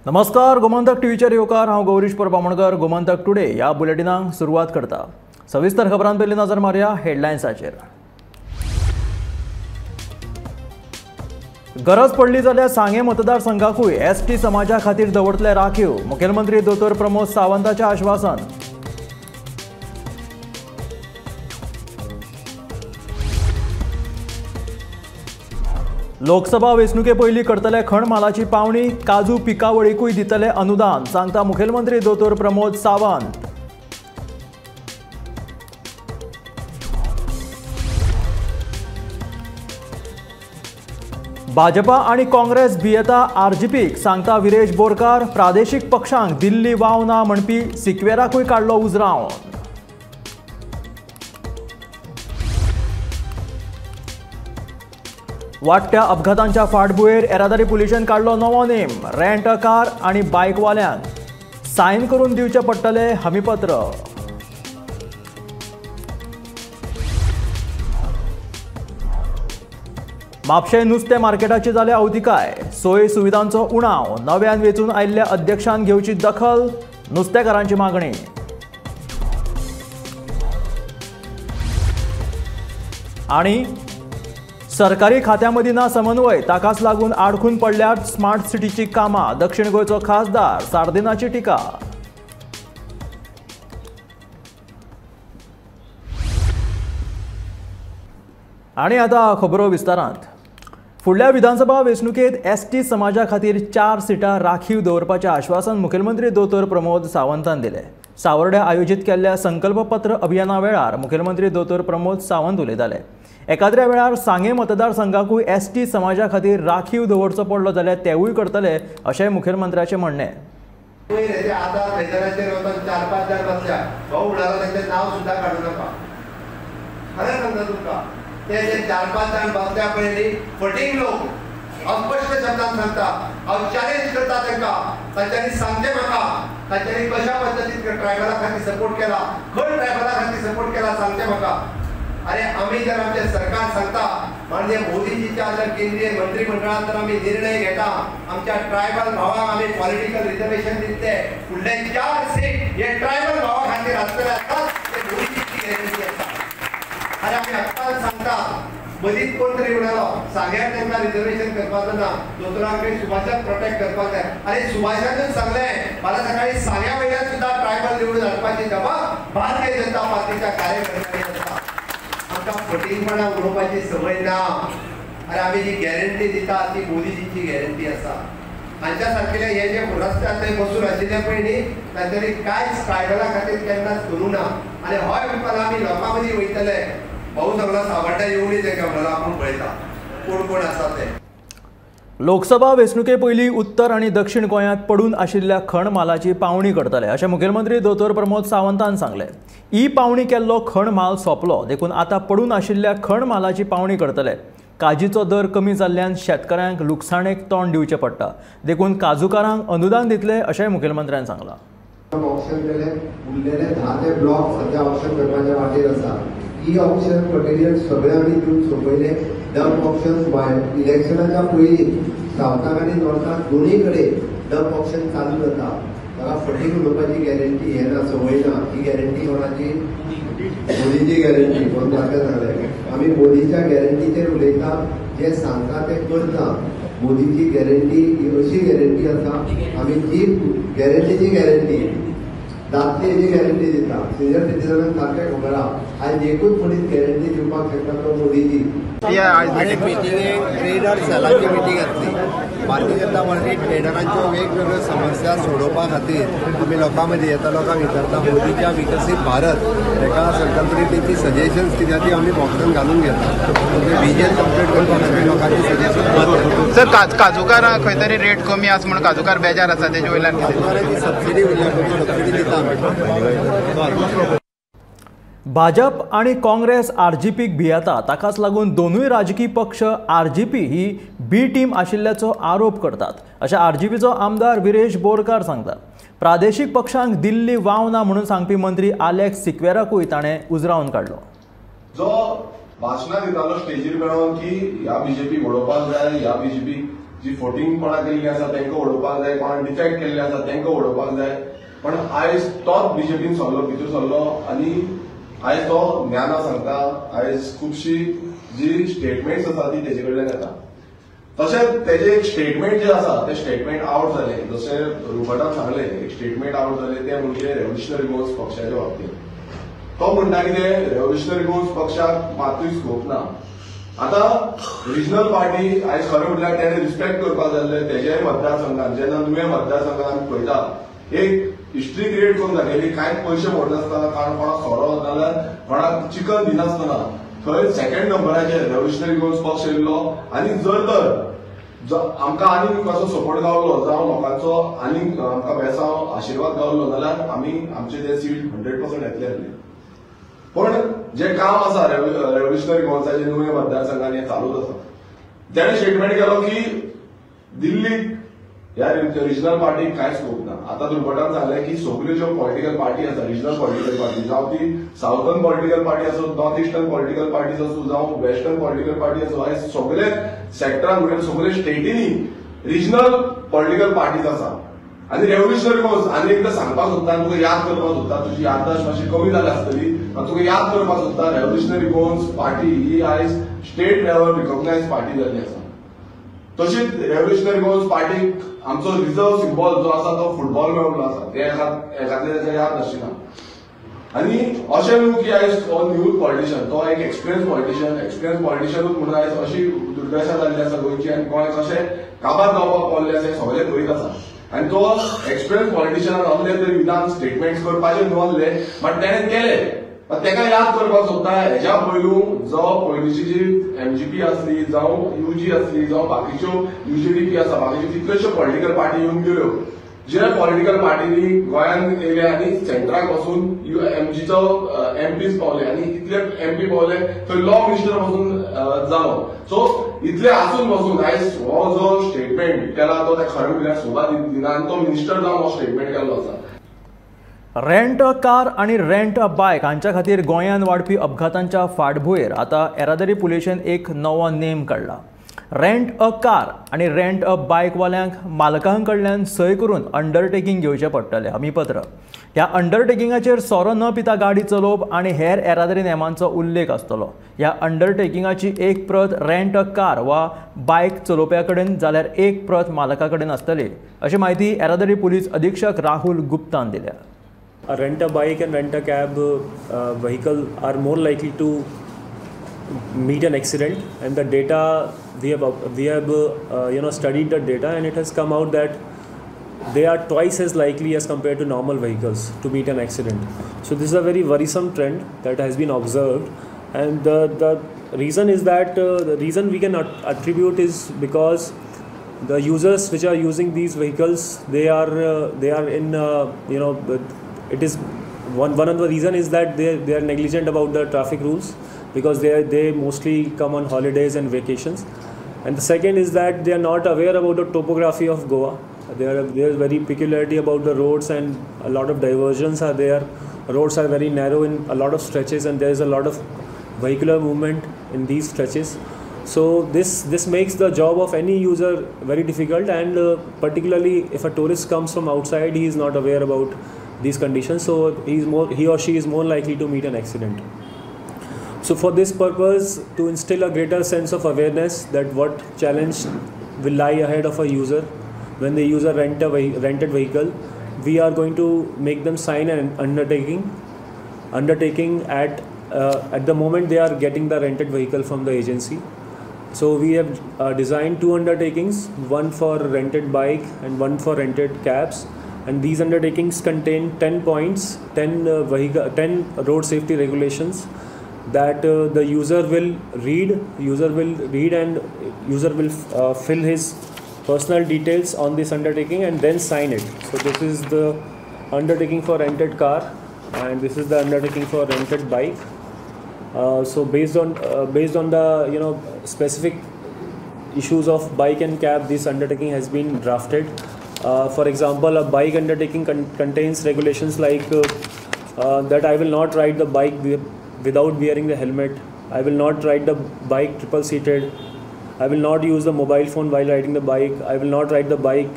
नमस्कार, गोमंतक टीव्हीचेर येवकार. हांव गौरीश परब आमोणकर. गोमंतक टुडे ह्या बुलेटिनाक सुरवात करता. सविस्तर खबरां पयलीं नजर मारया हेडलायन्साचेर. गरज पडली जाल्यार सांगें मतदारसंघाकूय एसटी समाजा खातीर दवरतले राखीव, मुखेलमंत्री दोतोर प्रमोद सावंताचें आश्वासन. लोकसभा वेंचणुके पयलीं करतले खण मालाची पावणी, काजू पिकावळीकूय दितले अनुदान, सांगता मुखेलमंत्री दोतोर प्रमोद सावंत. भाजपा आनी काँग्रेस भियेता आरजीपीक, सांगता विरेश बोरकार. प्रादेशीक पक्षांक दिल्ली वाव ना म्हणपी सिक्वेराकूय काडलो उजरावन. वाडट्या अपघातांच्या फाटभुंयेर येरादारी पुलिशेन काडलो नवो नेम. रेंट अ कार आनी बायकवाल्यांक सायन करून दिवचें पडटलें हमीपत्र. म्हापशें नुस्तें मार्केटाची जाल्या अवतिकाय, सोय सुविधांचो उणाव, नव्यान वेंचून आयिल्ल्या अध्यक्षान घेवची दखल, नुस्तेकारांची मागणी. आनी सरकारी खात्यां मदीं ना समन्वय, ताकाच लागून आडखून पडल्यार स्मार्ट सिटीची कामां, दक्षिण गोंयचो खासदार सार्दिनाची टिका. आनी आतां खबरो विस्तारांत. फुडल्या विधानसभा वेंचणुकेंत एसटी समाजा खातीर 4 सिटां राखीव दवरपाचें आश्वासन मुखेलमंत्री दोतोर प्रमोद सावंतान दिलें. सावर्ड्या आयोजीत केल्ल्या संकल्पपत्र अभियाना वेळार मुखेलमंत्री दोतोर प्रमोद सावंत उलयताले. एकाद्र्या वेळार सांगें मतदारसंघाकूय एसटी समाजा खातीर राखीव दवरचो पडलो जाल्यार तेवूय करतले अशें मुखेलमंत्र्याचें म्हणणें. ते जे 4-5 जाण बसल्या पळय न्ही, फटींग लोक, अस्पश्ट शब्दान सांगता. हांव चॅलेंज करता तांकां, तांच्यांनी सांगचें म्हाका तांच्यांनी कशा पद्दतीन ट्रायबला खातीर सपोर्ट केला, खंय ट्रायबला खातीर सपोर्ट केला सांगचें म्हाका. अरे आमी जर आमचें सरकार सांगता, माननीय मोदीजीच्या जर केंद्रीय मंत्रीमंडळान जर आमी निर्णय घेता, आमच्या ट्रायबल भावांक आमी पॉलिटिकल रिजर्वेशन दितले, फुडले 4 सीट हे ट्रायबल भावा खातीर आसतले आसतात, ते मोदीजीची गॅरंटी आसा. अरे आमी हक्कान सांगता, मदींच कोण तरी म्हणालो सांग्यार तांकां रिजर्वेशन करपाचो ना, दोतोरां कडेन सुभाषाक प्रोटेक्ट करपाक जाय. अरे सुभाषानूच सांगलें मला सकाळी सांग्या वयल्यान सुद्दां ट्रायबल निवडून हाडपाची जबाब भारतीय जनता पार्टीच्या कार्यकर्त्यांनी आसा. आमकां फटींगपणां उलोवपाची संवय ना. अरे आमी जी गॅरंटी दिता ती मोदीजीची गॅरंटी आसा. हांच्या सारकेले हे जे रस्त्यार थंय बसून आशिल्ले पळय न्ही, तांच्यांनी कांयच ट्रायबला खातीर केन्नाच करूं ना. आनी हय म्हणपाक आमी लोकां मदीं वयतले. भाऊ सगळो सावड्ड्या येवणी तांकां म्हणला आपूण पळयता कोण कोण आसा ते. लोकसभा वेंचणुके पयलीं उत्तर आनी दक्षिण गोंयांत पडून आशिल्ल्या खण मालाची पावणी करतले अशें मुखेलमंत्री दोतोर प्रमोद सावंतान सांगलें. ही पावणी केल्लो खण माल सोंपलो देखून आतां पडून आशिल्ल्या खण मालाची पावणी करतले. काजीचो दर कमी जाल्ल्यान शेतकऱ्यांक लुकसाणेक तोंड दिवचें पडटा, देखून काजूकारांक अनुदान दितले अशेंय मुखेलमंत्र्यान सांगलां. ऑप्शन केले, उरलेले 10 ते ब्लॉक सध्या ऑप्शन करपाच्या वाटेर आसा. ई ऑप्शन मटेरियल सगळे आमी दिवन सोंपयले. डंप ऑप्शन इलेक्शनाच्या पयलीं सावथाक आनी नॉर्थाक दोनूय कडेन डंप ऑप्शन चालू जाता. ताका फटींग उलोवपाची गॅरंटी हे ना, संवय ना. ही गॅरंटी कोणाची? मोदीची गॅरंटी. कोण सारकें सांगलें, आमी मोदीच्या गॅरंटीचेर उलयता, जें सांगता तें करता. मोदीची गॅरंटी ही अशी गॅरंटी आसा, आमी जी गॅरंटीची गॅरंटी दाखली गॅरंटी दिता. सिनियर सिटीजनांक सारकें खबर आहा, आयज एकूच मनीस गॅरंटी दिवपाक शकता तो मोदीजी. मिटिंगेक ट्रेडर सेलाची मिटींग आसली. भारतीय जनता पार्टी ट्रेडरांच्यो वेगवेगळ्यो समस्या सोडोवपा खातीर आमी लोकां मदीं येता, लोकांक विचारता मोदीच्या विकसीत भारत एका संकल्पनेक तेची सजेशन्स कितें ती आमी बॉक्सान घालून घेता. म्हणजे विजन कंप्लीट करपा खातीर लोकांची सजेशन. सर, काजूकारां खंय तरी रेट कमी आसा म्हणून काजूकार बेजार आसा, तेजे वयल्यान काजूकारांची सबसिडी उरल्या, सबसिडी दिता आमी. भाजप आनी काँग्रेस आरजीपीक भियेता, ताकाच लागून दोनूय राजकी पक्ष आरजीपी ही बी टीम आशिल्ल्याचो आरोप करतात अशें आरजीपीचो आमदार विरेश बोरकार सांगता. प्रादेशीक पक्षांक दिल्ली वाव ना म्हणून सांगपी मंत्री आलेक्स सिक्वेराकूय ताणें उजरावन काडलो. जो भाशणां दितालो स्टेजीर मेळोन की ह्या बीजेपी उडोवपाक जाय, ह्या बीजेपी जी फोटिंगपणां केल्ली आसा तांकां उडोवपाक जाय, कोणाक डिफेक्ट केल्ले आसा तांकां उडोवपाक जाय. पण आयज तोच बीजेपीन सरलो, भितर सरलो आनी आयज तो ज्ञाना सांगता. आयज खुबशी जी स्टेटमेंट्स आसा ती तेजे कडल्यान येता. तशेंच तेजे एक स्टेटमेंट जे आसा ते स्टेटमेंट आवट जाले, जशें रुबर्टान सांगलें एक स्टेटमेंट आवट जाले ते म्हणजे रेव्होल्युशनरी गोवन्स पक्षाच्या बाबतींत. तो म्हणटा कितें, रेव्होल्युशनरी गोवन्स पक्षाक मातूय स्कोप ना. आतां रिजनल पार्टी आयज खरें म्हटल्यार तेणें रिस्पेक्ट करपाक जाय आसलें तेज्याय मतदारसंघान. जेन्ना नुवें मतदारसंघान आमी पळयता एक हिस्ट्री क्रिएट करून दाखयली, कांयच पयशे मोडनासतना, कारण कोणाक सोरो नाजाल्यार कोणाक चिकन दिनासतना थंय सेकंड नंबराचेर रेव्होल्युशनरी गोवन्स पक्ष येयल्लो. आनी जर तर आमकां आनीक कसो सपोर्ट गावलो जावं लोकांचो आनीक आमकां बेसांव आशिर्वाद गावलो जाल्यार आमी आमचे ते सीट 100% येतले आसले. पण जे काम आसा रेव्होल्युशनरी गोवन्साचे नुवें मतदारसंघान हें चालूच आसा. तेणें स्टेटमेंट केलो की दिल्लीक ह्या रिजनल पार्टीक कांय स्कोप ना. आतां दुर्घटन सांगलें की सगल्यो ज्यो पॉलिटिकल पार्टी आसा, रिजनल पॉलिटिकल पार्टी, जावं ती सावथर्न पॉलिटिकल पार्टी आसूं, नॉर्थ इस्टर्न पॉलिटिकल पार्टीज आसूं, जावं वेस्टर्न पॉलिटिकल पार्टी आसूं, आयज सगळे सेक्टरान म्हणजे सगळे स्टेटींनी रिजनल पॉलिटिकल पार्टीज आसा. आनी रेव्होल्युशनरी गोवन्स आनी एकदां सांगपाक सोदता, तुका याद करपाक सोदता, तुजी याददाश्त मातशी कमी जाल्या आसतली, तुका याद करपाक सोदता, रेव्होल्युशनरी गोवन्स पार्टी ही आयज स्टेट लेवल रिकॉग्नायज पार्टी जाल्ली आसा. तशीच रेव्होल्युशनरी गोवन्स पार्टीक आमचो रिजर्व सिंबॉल जो आसा तो फुटबॉल मेळिल्लो आसा, ते एकादले ताका याद नाशिना. आनी अशें न्हू की आयज हो न्यू पॉलिटिशियन, तो एक एक्सपिरियन्स पॉलिटिशियन, एक्सपिरियन्स पॉलिटिशियनूच म्हणून आयज अशी दुर्दशा जाल्ली आसा गोंयची आनी गोंय कशें काबार जावपाक पावल्लें आसा हें सगळें पळयत आसा. आनी तो एक्सपिरियन्स पॉलिटिशियनान असले तरी विधान स्टेटमेंट्स करपाचें न्हू आसले, बट तेणें केलें. ताका याद करपाक सोदता हेज्या पयलू जो पयलींची जी एमजीपी आसली, जावं युजी आसली, जावं बाकीच्यो युजीडीपी आसा, बाकीच्यो कितल्योश्यो पॉलिटिकल पार्टी येवन गेल्यो, जे पॉलिटिकल पार्टींनी गोंयांत येयले आनी सेंट्राक वचून एमजीचो एमपीज पावले आनी इतले एमपी पावले थंय लॉ मिनिस्टर पासून जालो. सो इतले आसून बसून आयज हो जो स्टेटमेंट केला तो खरें म्हळ्यार सोबा दिना आनी तो मिनिस्टर जावन हो स्टेटमेंट केल्लो आसा. रेंट अ कार आनी रेंट अ बायक हांच्या खातीर गोंयांत वाडपी अपघातांच्या फाटभुंयेर आतां येरादारी पुलिशेन एक नवो नेम काडला. रेंट अ कार आनी रेंट अ बायकवाल्यांक मालकां कडल्यान सय करून अंडरटेकींग घेवचें पडटलें हमीपत्र. ह्या अंडरटेकिंगाचेर सोरो न पिता गाडी चलोवप आनी हेर येरादारी नेमांचो उल्लेख आसतलो. ह्या अंडरटेकिंगाची एक प्रत रेंट अ कार वा बायक चलोवप्या कडेन जाल्यार एक प्रत मालका कडेन आसतली, अशी म्हायती येरादारी पुलीस अधीक्षक राहुल गुप्तान दिल्या. A rent a bike and rent a cab vehicle are more likely to meet an accident, and the data we have studied the data, and it has come out that they are twice as likely as compared to normal vehicles to meet an accident. So this is a very worrisome trend that has been observed, and the reason is that the reason we can attribute is because the users which are using these vehicles, they are in it is one of the reason is that they are negligent about the traffic rules, because they mostly come on holidays and vacations, and the second is that they are not aware about the topography of Goa. There is very peculiarity about the roads, and a lot of diversions are there. Roads are very narrow in a lot of stretches, and there is a lot of vehicular movement in these stretches. So this makes the job of any user very difficult, and particularly if a tourist comes from outside, he is not aware about these conditions, so he or she is more likely to meet an accident. So for this purpose, to instill a greater sense of awareness that what challenge will lie ahead of a user when they use a rented vehicle, we are going to make them sign an undertaking at the moment they are getting the rented vehicle from the agency. So we have designed two undertakings, one for rented bike and one for rented cabs, and these undertakings contain 10 points, 10 road safety regulations that the user will read and user will fill his personal details on this undertaking and then sign it. So this is the undertaking for rented car, and this is the undertaking for rented bike. So based on the specific issues of bike and cab, this undertaking has been drafted. For example, a bike undertaking contains regulations like that I will not ride the bike without wearing the helmet, I will not ride the bike triple seated, I will not use the mobile phone while riding the bike, I will not ride the bike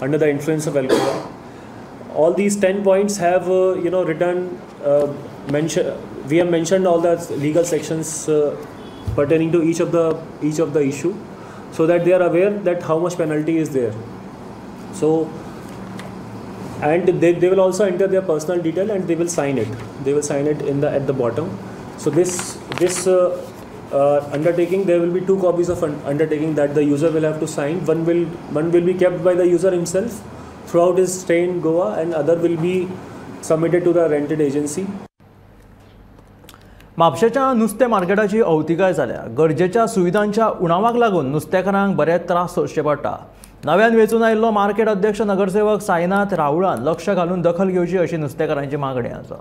under the influence of alcohol. All these 10 points have written, we have mentioned all the legal sections pertaining to each of the issue, so that they are aware that how much penalty is there. So, and they will also enter their personal detail and they will sign it. They will sign it in the at the bottom. So this undertaking, there will be 2 copies of undertaking that the user will have to sign. One will be kept by the user himself throughout his stay in Goa, and other will be submitted to the rented agency. म्हापशेच्या नुस्तें मार्केटाची अवतिकाय जाल्या. गरजेच्या सुविधांच्या उणावाक लागून नुस्तेकारांक बरेच त्रास सोंसचे पडटा. नव्यान वेंचून आयिल्लो मार्केट अध्यक्ष नगरसेवक साईनाथ राऊळान लक्ष घालून दखल घेवची अशी नुस्तेकारांची मागणी आसा.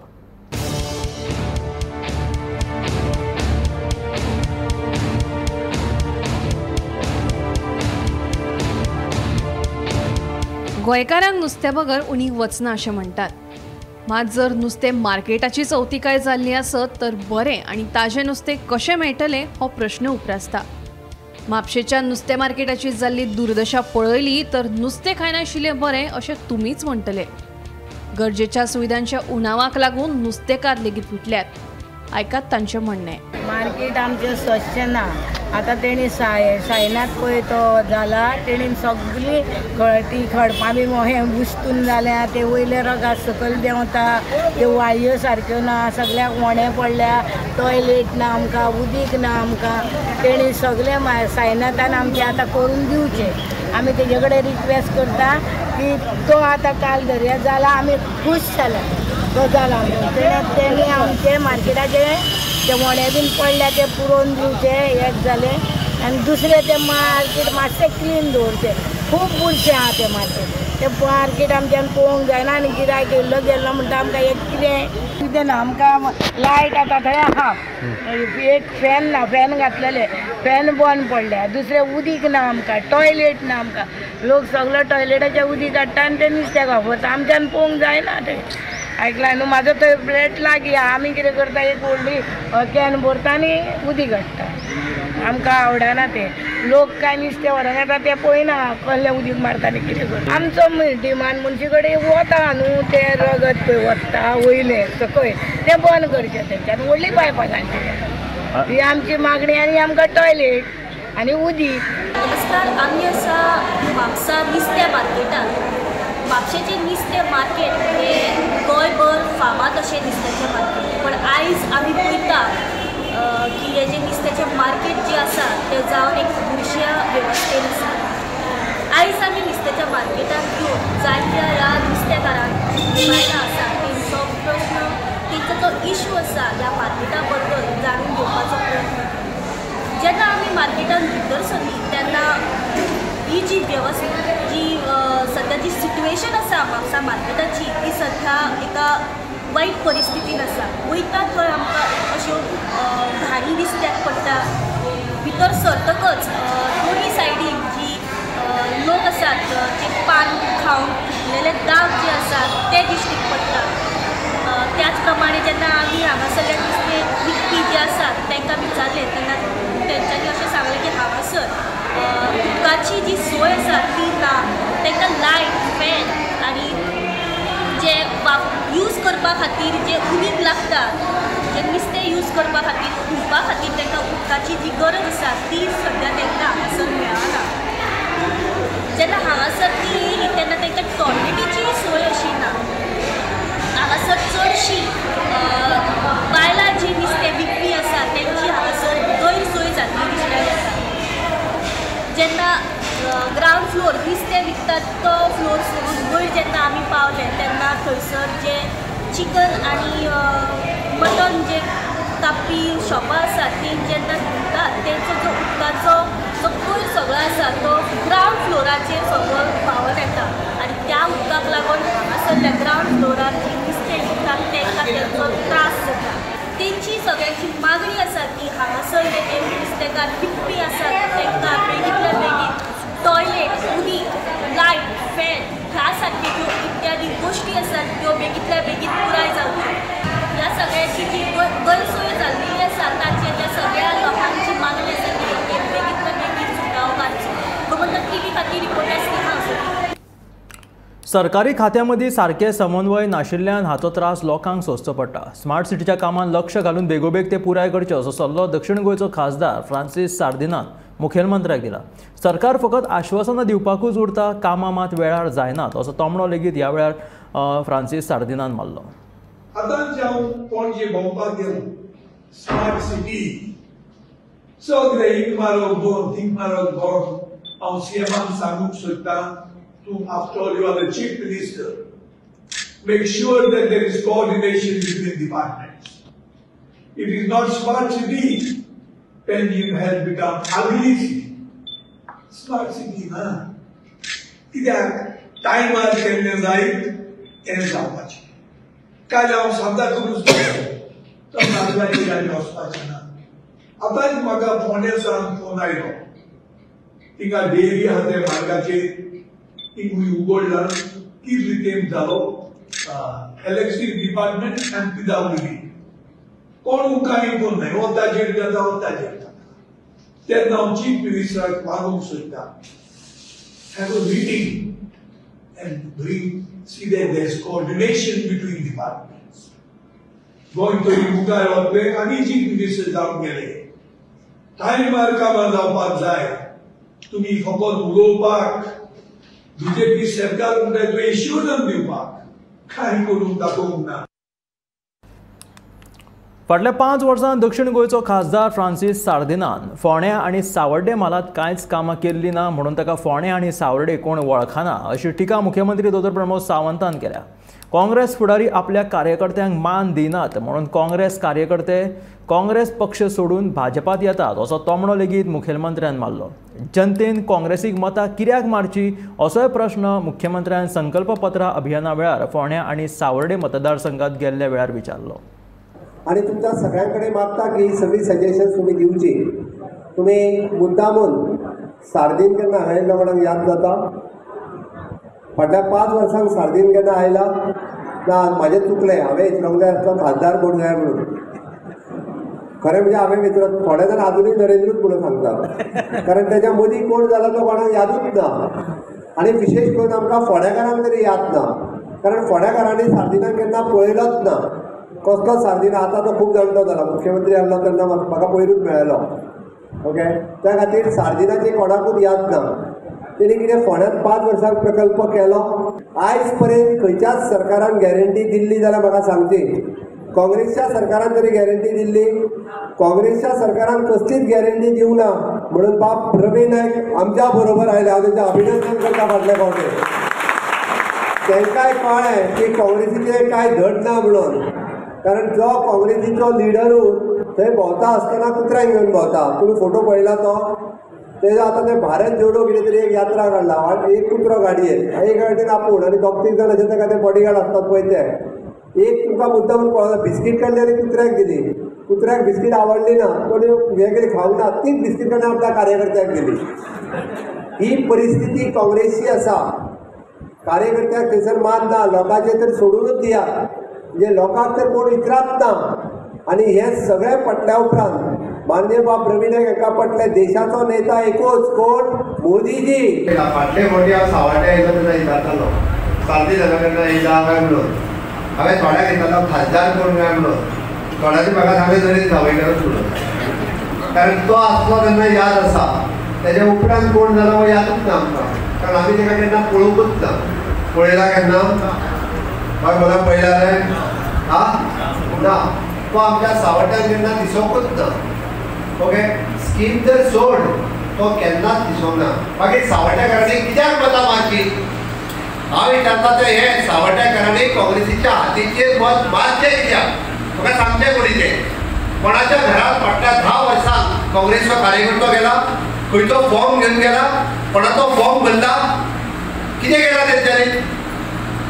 गोंयकारांक नुस्त्या बगर उणी वचना अशें म्हणटात. मात जर नुस्तें मार्केटाचीच अवतिकाय जाल्ली आसत तर बरें आनी ताजें नुस्तें कशें मेळटलें हो प्रश्न उप्रासता. म्हापशेच्या नुस्तें मार्केटाची जाल्ली दुर्दशा पळयली तर नुस्तें खायनाशिल्लें बरें अशें तुमीच म्हणटले. गरजेच्या सुविधांच्या उणावाक लागून नुस्तेकार लेगीत विटल्यात. आयकात तांचें म्हणणें. मार्केट आमचें स्वच्छ ना. आतां तेणी सायनाथ पळय तो जाला, तेणी सगळी ती खडपां बी हें उस्तून जाल्या, ते वयले रगात सकयल देंवता, त्यो वाळयो सारक्यो ना, सगळ्याक वणे पडल्या, टॉयलेट ना आमकां, उदीक ना आमकां. तेणी सगळें सायनाथान आमचें आतां करून दिवचें. आमी तेजे कडेन रिक्वेस्ट करता की तो आतां काल दर्या जाला, आमी खूश जाल्या तो जाला. तेणी आमचें मार्केटाचें ते वणे बीन पडल्या ते पुरोवन दिवचे एक जालें. आनी दुसरें तें मार्केट मातशें क्लीन दवरचें. खूब बुरशें आहा तें मार्केट. तें मार्केट आमच्यान पळोवंक जायना आनी गिरायक येयल्लो गेल्लो म्हणटा आमकां एक कितें कितें ना. आमकां लायट आतां थंय आहा, एक फॅन ना, फॅन घातलेले फॅन बंद पडल्या. दुसरें उदीक ना आमकां, टॉयलेट ना आमकां. लोक सगलो टॉयलेटाचें उदीक काडटा आनी तें नुस्त्याक वापरता. आमच्यान पळोवंक जायना तें. आयकलां न्हू. म्हाजो थंय फ्लॅट लागीं आहा. आमी कितें करता, एक व्हडली can भरता आनी उदीक हाडटा. आमकां आवडना तें. लोक कांय नुस्तें व्हरोन येता तें पळयना कसलें उदीक मारता आनी कितें करता. आमचो डिमांड मनशे कडेन वता न्हू तें रगत पळय वता वयलें सकयल, तें बंद करचें तेंच्यान, व्हडली पायपां घालची. ही आमची मागणी. आनी आमकां टॉयलेट आनी उदीक. नमस्कार, आमी आसा म्हापसा नुस्त्या मार्केटांत. म्हापशेचें नुस्तें मार्केट हें गोंयभर फामाद अशें नुस्त्याचें मार्केट. पण आयज आमी पळयता की हें जें नुस्त्याचें मार्केट जें आसा तें जावन एक बुरश्या वेवस्थेन आसा. आयज आमी नुस्त्याच्या मार्केटांत येवन जायत्या ह्या नुस्तेकारांक बायलां आसा तेंचो प्रश्न, तेंचो जो इशू आसा ह्या मार्केटा बद्दल जाणून घेवपाचो प्रयत्न केलो. जेन्ना आमी मार्केटांत भितर सरलीं तेन्ना ही जी वेवस्था जी सद्या जी सिट्युएशन आसा म्हापसा मार्केटाची ती सद्या एका वायट परिस्थितीन आसा. वयता थंय आमकां अश्यो घाणी दिसत्याक पडटा. भितर सरतकच दोनी सायडीन जी लोक आसात जे पान खावन थुकलेले दाग जे आसात ते दिश्टीक पडटा. त्याच प्रमाणे जेन्ना आमी हांगासरल्या नुस्तें विकपी जे आसात तांकां विचारलें तेन्ना तेंच्यांनी अशें सांगलें की हांगासर उदकाची जी सोय आसा ती ना. तांकां लायट, फॅन आनी जे यूज करपा खातीर जे उदीक लागता, जे नुस्तें यूज करपा खातीर धुवपा खातीर तांकां उदकाची जी गरज आसा ती सद्या तांकां हांगासर मेळना. जेन्ना हांगासर ती येयली तेन्ना तांकां टॉयलेटीची सोय अशी ना. हांगासर चडशी बायलां जी नुस्तें विकपी आसा तेंची हांगासर गैरसोय जाल्ली दिसल्या येता. जेन्ना ग्रावंड फ्लोर नुस्तें विकतात तो फ्लोर सोडून वयर जेन्ना आमी पावले तेन्ना थंयसर जे चिकन आनी मटन जे कापपी शॉपां आसात ती जेन्ना धुतात तेंचो जो उदकाचो जो कोयर सगळो आसा तो ग्रावंड फ्लोराचेर सगळो व्हांवत येता आनी त्या उदकाक लागून हांगासरल्या ग्रावंड फ्लोरार जी नुस्तें विकतात तांकां तेंचो त्रास जाता. तेंची सगळ्यांची मागणी आसा की हांगासर जे नुस्तेकार विकपी आसात तांकां बेगींतल्या बेगीन टॉयलेट, उदीक, लायट, फॅन ह्या सारक्यो ज्यो इत्यादी गोश्टी आसात त्यो बेगींतल्या बेगीन पुराय जावच्यो. ह्या सगळ्याची जी गैरसोय जाल्ली आसा ताचेर त्या सगळ्या लोकांची मागणी आसा की बेगींतल्या बेगीन सरकारी खात्यां मदीं सारके समन्वय नाशिल्ल्यान हाचो त्रास लोकांक सोंसचो पडटा. स्मार्ट सिटीच्या कामांत लक्ष घालून बेगोबेग ते पुराय करचे असो सल्लो दक्षिण गोंयचो खासदार फ्रांसीस सार्दिनान मुखेलमंत्र्याक दिला. सरकार फकत आश्वासनां दिवपाकूच उरता, कामां मात वेळार जायनात असो तोमणो लेगीत ह्या वेळार फ्रांसीस सार्दिनान मारलो. आतांच हांव पणजे भोंवपाक गेलो. स्मार्ट सिटी सगळे हिंग मारप बंद, थिंग मारप बंद. हांव सीएमाक सांगूंक सोदतां, after all, you are the chief minister. Make sure that there is coordination between departments. If it is not smart city, then you have become ugly city. Smart city, ना? कित्याक टायमार केल्लें जायत तें जावपाचें. काल हांव सांताक्रूज तो नागलाची गाडी वचपाचें ना. आतांच म्हाका फोंड्या सावन फोन आयलो, थिंगा डेअरी आहा त्या मार्गाचेर थिंगूय उगडला. कितले तेंप जालो इलेक्ट्रीक डिपार्टमेंट आनी पीडब्ल्यूडी कोण कांय कोण नाय, वताचेर जाता वताचेर जाता. तेन्ना हांव चीफ मिनिस्टराक मागूंक सोदता, have a meeting and bring see that there is coordination between departments. Goa तरी मुखार वतले आनी चीफ मिनिस्टर जावन गेले. टायमार कामां जावपाक जाय. तुमी फकत उलोवपाक बीजेपी सरकार म्हणटा तुवें एश्युरन्स दिवपाक कांय करूंक दाखोवंक ना. फाटल्या 5 वर्सां दक्षिण गोंयचो खासदार फ्रांसीस सार्दिनान फोंड्या आनी सावर्डे म्हालांत कांयच कामां केल्लीं ना म्हणून ताका फोंडें आनी सावर्डे कोण वळखना अशी टिका मुख्यमंत्री दोतोर प्रमोद सावंतान केल्या. काँग्रेस फुडारी आपल्या कार्यकर्त्यांक मान दिनात म्हणून काँग्रेस कार्यकर्ते काँग्रेस पक्ष सोडून भाजपात येतात असो तोमणो लेगीत मुखेलमंत्र्यान मारलो. जनतेन काँग्रेसीक मतां कित्याक मारची असोय प्रश्न मुख्यमंत्र्यान संकल्प पत्रा अभियाना वेळार फोंड्या आनी सावर्डे मतदारसंघात गेल्ल्या वेळार विचारलो. आनी तुमच्या सगळ्यां कडेन मागता की सगळीं सजेशन्स तुमी दिवची. तुमी मुद्दामून सार्दीन केन्ना आयिल्लो कोणाक याद जाता? फाटल्या 5 वर्सांक सार्दीन केन्ना आयला ना? म्हाजें चुकलें, हांवें विचारूंक जाय आसलो खासदार कोण जाय म्हणून. खरें म्हणजे हांवें विचारप, थोडे जाण आजुनूय नरेंद्रूच म्हणून सांगतात, कारण तेच्या मदीं कोण जाला तो कोणाक यादूच ना. आनी विशेश करून आमकां फोंडेकारांक तरी याद ना, कारण फोंडेकारांनी सार्दिनाक केन्ना पळयलोच ना. कसलो सार्दिना आतां तो खूब जाणटो जाला, मुख्यमंत्री आहलो तेन्ना म्हाका पयरूच मेळ्ळो. ओके, त्या खातीर सार्दिनाची कोणाकूच याद ना. तेणी कितें फोंड्यांत 5 वर्सांक प्रकल्प केलो. आयज पर्यंत खंयच्याच सरकारान गॅरंटी दिल्ली जाल्यार म्हाका सांगची. काँग्रेसच्या सरकारान तरी गॅरंटी दिल्ली? काँग्रेसच्या सरकारान कसलीच गॅरंटी दिवंक ना म्हणून बाब प्रवीण नायक आमच्या बरोबर आयले. हांव तेंचें अभिनंदन करता. फाटले फावटी तांकांय कळ्ळें की काँग्रेसीचें कांय धड ना म्हणून, कारण जो काँग्रेसीचो लिडरूच थंय भोंवता आसतना कुत्र्यांक घेवन भोंवता. तुमी फोटो पळयला तो? तेजो आतां ते भारत जोडो कितें तरी एक यात्रा काडला, एक कुत्रो गाडयेर, एक गाडयेन आपूण आनी 2-3 जाण अशें ताका ते बॉडीगार्ड आसतात पळय ते. एक तुमकां मुद्दाम पळयला, बिस्कीट काडली आनी कुत्र्याक दिली. कुत्र्याक बिस्कीट आवडली ना, कोणी हें कितें खावंक ना, तीच बिस्कीट काडून आपल्या कार्यकर्त्याक दिली. ही परिस्थिती काँग्रेसची आसा. कार्यकर्त्याक थंयसर मान ना, लोकांचें तर सोडूनच दियात, म्हणजे लोकांक तर कोण विचारत ना. आनी हें सगळें पटल्या उपरांत माननीय बाब प्रवीण नायक हांकां पटलें, देशाचो नेता एकूच, कोण? मोदीजी. फाटले फावटी हांव सावर्डे आयलो तेन्ना विचारतालो सार्दीन हांगा केन्ना येयला काय म्हणून. हांवें थोड्यांक विचारलो खासदार कोण काय म्हणून, थोड्यांनी म्हाका सांगलें नरेंद्र सावयकरूच म्हणून, कारण तो आसलो तेन्ना याद आसा. तेज्या उपरांत कोण जालो हो यादूच ना आमकां, कारण आमी तेका केन्ना पळोवंकूच ना. पळयला केन्ना? हय, मला पळयला रे? हा ना, तो आमच्या सावर्ड्यान केन्ना दिसोंकूच ना. ओके, स्कीम तर सोड, तो केन्नाच दिसोंक ना. मागीर सावर्ड्याकारांनी कित्याक मतां मारची? हांव विचारता तें हें, सावर्ड्याकारांनी काँग्रेसीच्या हातीचेर मत मारचें कित्याक? म्हाका सांगचें कोणी तें? कोणाच्या घरांत फाटल्या 10 वर्सांक काँग्रेसचो कार्यकर्तो गेला, खंयचो फॉर्म घेवन गेला, कोणाचो फॉर्म भरला, कितें केलां तेंच्यांनी?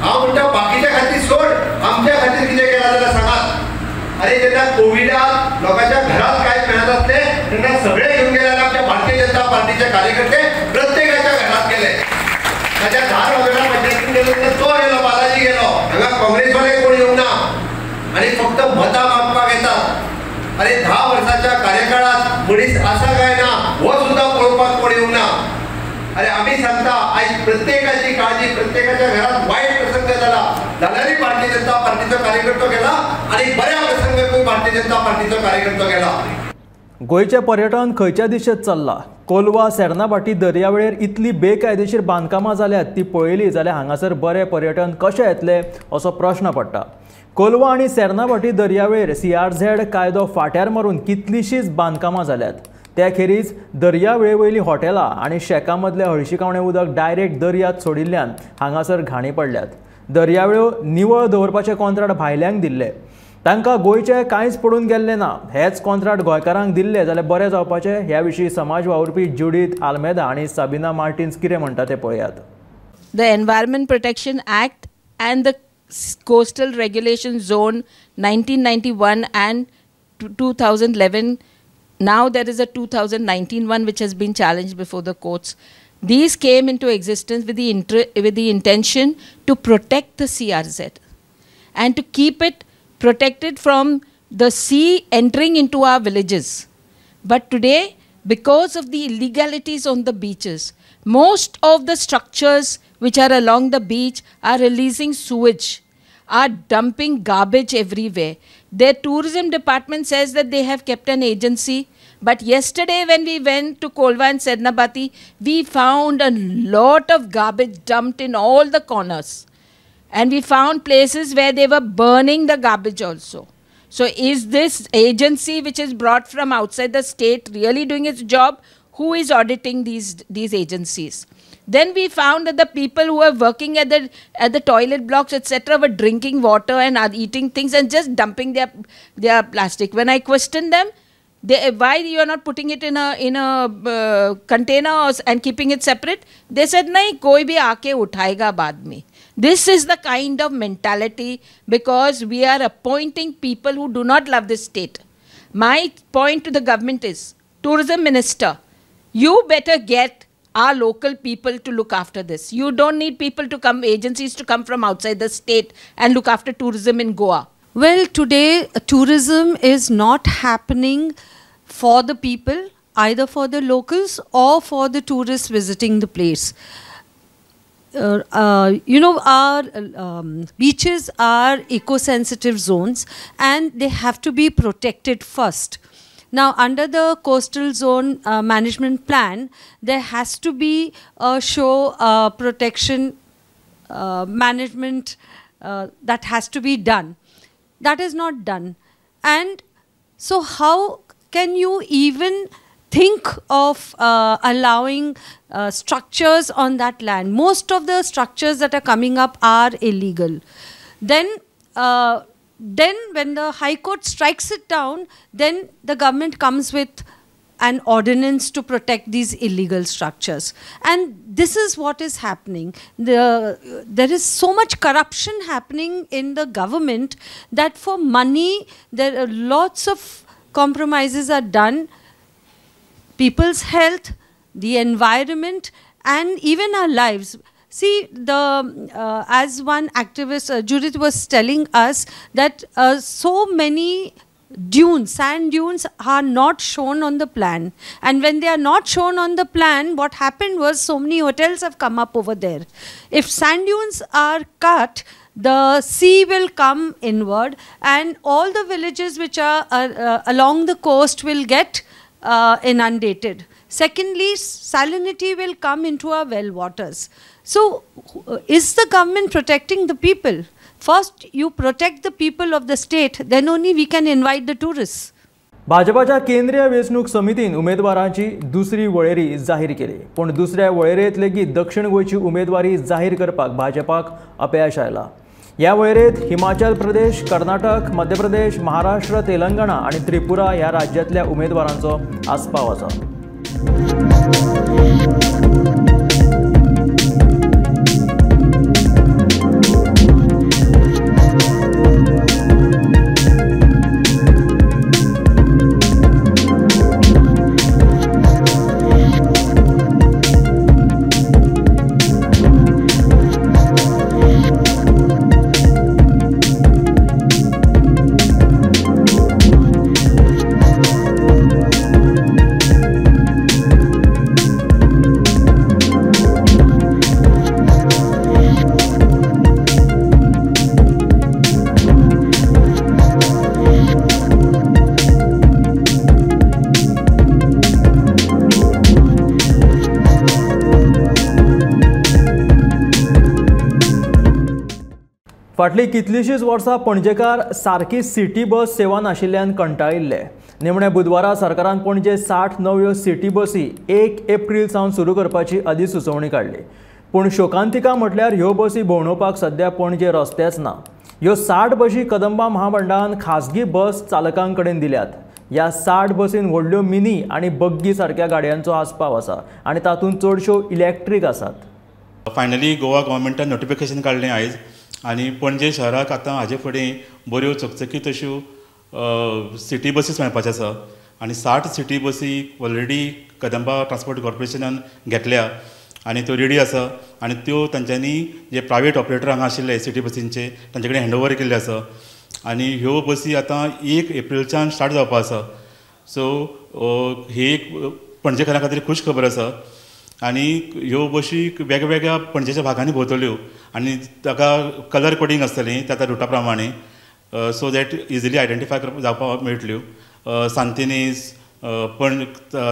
हांव म्हणटा बाकीच्या खातीर सोड, आमच्या खातीर कितें केलां जाल्यार सांगात. अरे जेन्ना कोविडाक लोकांच्या घरांत कांय मेळनासलें तेन्ना सगळे घेवन गेले आमच्या भारतीय जनता पार्टीचे कार्यकर्ते प्रत्येकाच्या घरांत गेले. ताच्या 10 वगैरे पंचायतीन गेलो तेन्ना तो गेलो, बालाजी गेलो, हांगा काँग्रेसवाले कोण येवंक ना आनी फक्त मतां मागपाक येतात. अरे 10 वर्साच्या कार्यकाळात मनीस आसा काय ना हो सुद्दां पळोवपाक कोण येवंक ना. आनी आमी सांगता आयज प्रत्येकाची काळजी, प्रत्येकाच्या घरात वायट प्रसंग जाला जाल्यारूय भारतीय जनता पार्टीचो कार्यकर्तो गेला आनी बऱ्या प्रसंगाकूय भारतीय जनता पार्टीचो कार्यकर्तो गेला. गोंयचें पर्यटन खंयच्या दिशेत चल्लां? कोलवा सेर्नाभाटी दर्यावेळेर इतली बेकायदेशीर बांदकामां जाल्यात ती पळयली जाल्यार हांगासर बरें पर्यटन कशें येतलें असो प्रश्न पडटा. कोलवा आनी सेर्नाभाटी दर्यावेळेर CRZ कायदो फाट्यार मारून कितलींशींच बांदकामां जाल्यात. त्या खेरीज दर्यावेळे वयलीं हॉटेलां आनी शेकां मदलें हळशिकावणें उदक डायरेक्ट दर्यांत सोडिल्ल्यान हांगासर घाणी पडल्यात. दर्यावेळो निवळ दवरपाचें कॉन्ट्राक्ट भायल्यांक दिल्लें, तांकां गोंयचें कांयच पडून गेल्लें ना. हेच कॉन्ट्राक्ट गोंयकारांक दिल्लें जाल्यार बरें जावपाचें. ह्या विशीं समाज वावुरपी जुडीत आल्मेदा आनी साबिना मार्टिन्स कितें म्हणटा तें पळयात. The Environment Protection Act and the Coastal Regulation Zone 1991 and 2011. Now there is a 2019 one which has been challenged before the courts. These came into existence with the intention to protect the CRZ and to keep it protected from the sea entering into our villages. But today, because of the illegalities on the beaches, most of the structures which are along the beach are releasing sewage, are dumping garbage everywhere. Their tourism department says that they have kept an agency, but yesterday when we went to Kolva and Sernabati, we found a lot of garbage dumped in all the corners. And we found places where they were burning the garbage also. So is this agency which is brought from outside the state really doing its job? Who is auditing these agencies? Then we found that the people who were working at the toilet blocks, etc., were drinking water and are eating things and just dumping their plastic. When I questioned them, why you are not putting it in a container and keeping it separate? They said, nahi, koi bhi aake uthayega baad mein. This is the kind of mentality, because we are appointing people who do not love this state. My point to the government is, tourism minister, you better get our local people to look after this. You don't need people to come, agencies to come from outside the state and look after tourism in Goa. Well, today tourism is not happening for the people, either for the locals or for the tourists visiting the place. You know, our beaches are eco-sensitive zones and they have to be protected first. Now, under the Coastal Zone Management Plan, there has to be a shore protection management that has to be done. That is not done. And so how can you even think of allowing structures on that land? Most of the structures that are coming up are illegal. Then when the High Court strikes it down, then the government comes with an ordinance to protect these illegal structures. And this is what is happening. There is so much corruption happening in the government that for money, there are lots of compromises are done. People's health, the environment, and even our lives. See, as one activist, Judith was telling us that so many dunes, sand dunes are not shown on the plan. And when they are not shown on the plan, what happened was so many hotels have come up over there. If sand dunes are cut, the sea will come inward and all the villages which are along the coast will get inundated. Secondly, salinity will come into our well waters. So, is the government protecting the people? First, you protect the people of the state, then only we can invite the tourists. भाजपाच्या केंद्रीय वेंचणूक समितीन उमेदवारांची दुसरी वळेरी जाहीर केली. पूण दुसऱ्या वळेरेंत लेगीत दक्षिण गोंयची उमेदवारी जाहीर करपाक भाजपाक अपयश आयला. ह्या वळेरेंत हिमाचल प्रदेश, कर्नाटक, मध्य प्रदेश, महाराष्ट्र, तेलंगणा आनी त्रिपुरा ह्या राज्यांतल्या उमेदवारांचो आस्पाव आसा. फाटलीं कितलींशींच वर्सां पणजेकार सारकी सिटी बस सेवा नाशिल्ल्यान कंटाळिल्ले. निमणे बुधवारा सरकारान पणजे 60 नव्यो सिटी बसी 1 एप्रील सावन सुरू करपाची अधिसुचोवणी काडली. पूण शोकांतिका म्हटल्यार ह्यो बसी भोंवडोवपाक सद्या पणजे रस्तेच ना. ह्यो 60 बशी कदंबा महामंडळान खाजगी बस चालकां कडेन दिल्यात. ह्या 60 बसीन व्हडल्यो मिनी आनी बग्गी सारक्या गाडयांचो आस्पाव आसा आनी तातूंत चडश्यो इलेक्ट्रीक आसात. फायनली गोवा गव्हर्मेंटान नोटिफिकेशन काडलें आयज आनी पणजे शहराक आतां हाजे फुडें बऱ्यो चकचकीत अश्यो सिटी बसीस मेळपाच्यो आसा आनी 60 सिटी बसी ऑलरेडी कदंबा ट्रान्सपोर्ट कॉर्पोरेशनान घेतल्या आनी त्यो रेडी आसा आनी त्यो तांच्यांनी जे प्रायवेट ऑपरेटर हांगा आशिल्ले सिटी बसींचे तांचे कडेन हँड ओवर केल्ले आसा आनी ह्यो बसी आतां 1 एप्रिलच्यान स्टार्ट जावपा आसा. सो ही एक पणजेकारां खातीर खूश खबर आसा आनी ह्यो बशी वेगवेगळ्या पणजेच्या भागांनी भोंवतल्यो आनी ताका कलर कोडींग आसतलें त्या त्या रुटा प्रमाणे, सो that easily identify जावपाक मेळटल्यो. सांतिनेज, पण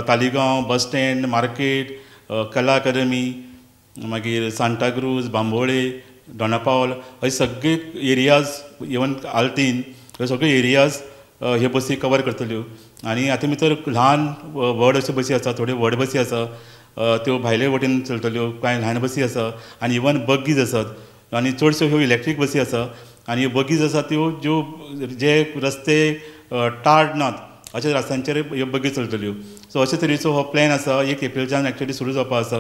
Taleigao bus stand, market, Kala academy, मागीर सांताक्रूज, बांबोळे, दोनापावल, हे सगळे एरियाज, इवन आल्तीन, हे सगळे एरियाज ह्यो बसी कवर करतल्यो. आनी हातूंत भितर ल्हान व्हड अश्यो बसी आसा, थोड्यो व्हड बसी आसा त्यो भायले वटेन चलतल्यो, कांय ल्हान बसी आसा आनी इवन बग्गीज आसात आनी चडश्यो ह्यो इलेक्ट्रीक बसी आसा आनी ह्यो बग्गीज आसा त्यो ज्यो जे रस्ते टार्ड नात अशा रस्त्यांचेर ह्यो बग्गी चलतल्यो. सो अशे तरेचो हो प्लॅन आसा. 1 एप्रिलच्यान एक्चुअली सुरू जावपा आसा.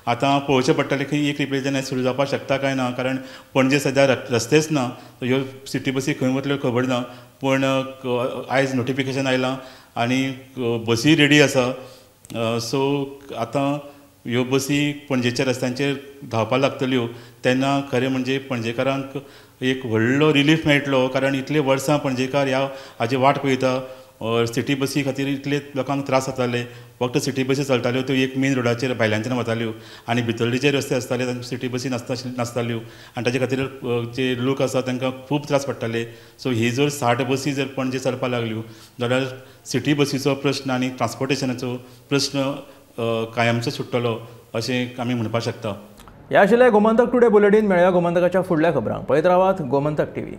आतां पळोवचें पडटलें की 1 एप्रिलच्यान हें सुरू जावपाक शकता काय ना, कारण पणजे सद्या रस्तेच ना, ह्यो सिटी बसी खंय वतल्यो खबर ना. पूण आयज नोटिफिकेशन आयलां आनी बसी रेडी आसा. सो आतां ह्यो बसी पणजेच्या रस्त्यांचेर धांवपाक लागतल्यो तेन्ना खरें म्हणजे पणजेकारांक एक व्हडलो रिलीफ मेळटलो, कारण इतले वर्सां पणजेकार ह्या हाजी वाट पळयता. सिटी बसी खातीर इतले लोकांक त्रास जाताले, फक्त सिटी बसी चलताल्यो त्यो एक मेन रोडाचेर भायल्यानच्यान वताल्यो आनी भितरले जे रस्ते आसताले तांचे सिटी बसी नासताल्यो आनी ताजे खातीर जे लोक आसा तांकां खूब त्रास पडटाले. सो ही जर 60 बसी जर पणजे चलपाक लागल्यो जाल्यार सिटी बसीचो प्रश्न आनी ट्रान्सपोर्टेशनाचो प्रश्न कायमचो सुट्टलो अशें आमी म्हणपाक शकता. ह्या आशिल्लें गोमंतक टुडे बुलेटीन. मेळया गोमंतकाच्या फुडल्या खबरांक. पळयत रावात गोमंतक टीव्ही.